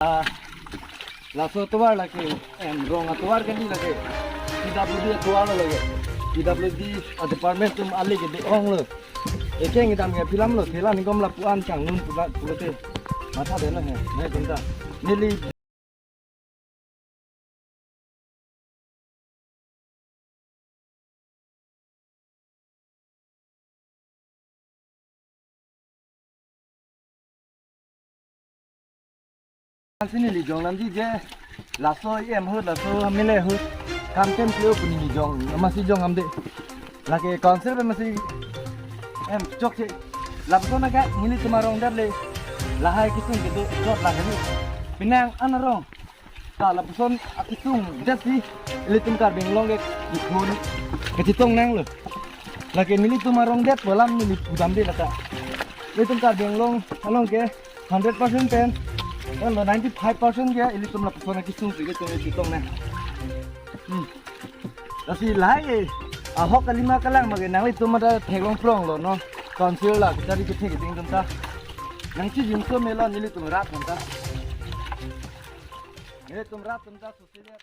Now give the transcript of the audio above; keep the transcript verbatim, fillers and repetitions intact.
Ah, laso atovar lake, em, rong atovar kali lake. P W D atovar lo lake. P W D a-department atum ale ke de-ong lo. Ekeng kedam ke phi alam lo, thela nikom lapu-an chang nun pula pulote. Matha de lo he, ne jengta. Neli Ansi neli jong namdi je, laso E M ahut, laso M L A ahut, kam klem kle-o pu neli jong, amatsi jong namde. Lake council pen amatsi, em, chokche. Lapuson ake nelitum arong det le, lahai kesung kedo chot lake ni. Penang an arong. Ta lapuson akesung det si, ilitum Karbi Anglong ke ikhun kachetong nanglo. Lake nelitum arong det pu alam neli pudamde lata. Ilitum Karbi Anglong along ke hundred percent pen, alo ninety-five percent ke ilitum lapuson akesung si ilitum chetong nang. Hmm. Lasi lahai ahok kalima kalang mage nanglitum mada theklong prong lo no. Council la kachari kethe keding atum ta. Nangchijinso melo nelitum rat atum ta. Nelitum rat atum ta sosile.